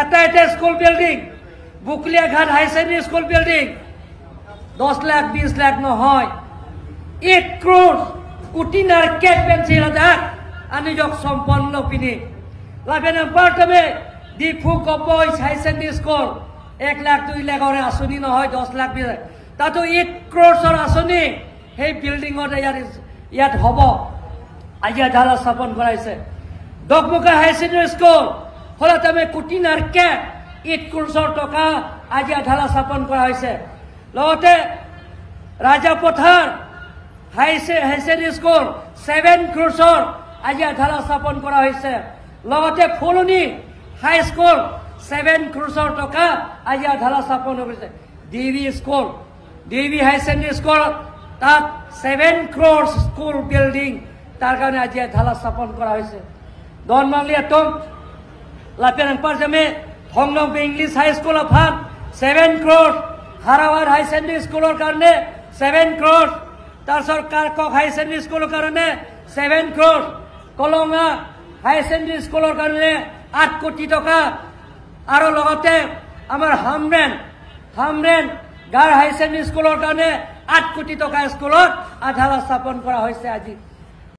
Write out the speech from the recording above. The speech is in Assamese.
এটা এটা school building, Bukliaghat high secondary school building 10 lakh 20 lakh নহয়, 8 ক্ৰ'ৰ কোটি নাৰ্কেট পেঞ্চিল দাক আনি যক সম্পন্ন পিনি। লাভে নাম্বাৰ তবে ডিফু কবইজ হাই ছেকেণ্ডেৰী স্কুল 1 লাখ 2 লাখৰ আঁচনি নহয়, 10 লাখ 20 লাখ, তাতো 8 ক্ৰ'ৰ্ছৰ আঁচনি সেই বিল্ডিঙত ইয়াত হ'ব। আজি আধাৰ স্থাপন কৰাইছে। দকমুকা হাই ছেকেণ্ডেৰী স্কুল ফলত আমি কোটি নাৰ্কে 8 ক্ৰ'ৰ্ছৰ টকা আজি আধাৰ স্থাপন কৰা হৈছে। লগতে ৰাজাপথাৰ হাই ছেকেণ্ডেৰী স্কুল 7 ক্ৰ'ৰ্ছৰ আজি আধাৰ স্থাপন কৰা হৈছে। লগতে ফুলনি হাইস্কুল 7 ক্ৰ'ৰ্ছৰ টকা আজি আধাৰ স্থাপন হৈছে। D V school, D V high secondary school তাত 7 ক্ৰ'ৰ স্কুল বিল্ডিং তাৰ কাৰণে আজি আধাৰ স্থাপন কৰা হৈছে। দন মাংলি এটম লাপেন পাৰজামে থংলং ইংলিছ হাই স্কুল অফাত 7 ক্ৰ'ৰ, হাৰাৱাৰ হাই ছেকেণ্ডেৰী স্কুলৰ কাৰণে 7 ক্ৰ'ৰ, তাৰপিছত কাৰ্কক হাই ছেকেণ্ডেৰী স্কুলৰ কাৰণে 7 ক্ৰ'ৰ, কলঙা হাই ছেকেণ্ডেৰী স্কুলৰ কাৰণে 8 কোটি টকা, আৰু লগতে আমাৰ হামৰেন গাৰ হাই ছেকেণ্ডেৰী স্কুলৰ কাৰণে 8 কোটি টকা স্কুলত আধাৰ স্থাপন কৰা হৈছে আজি।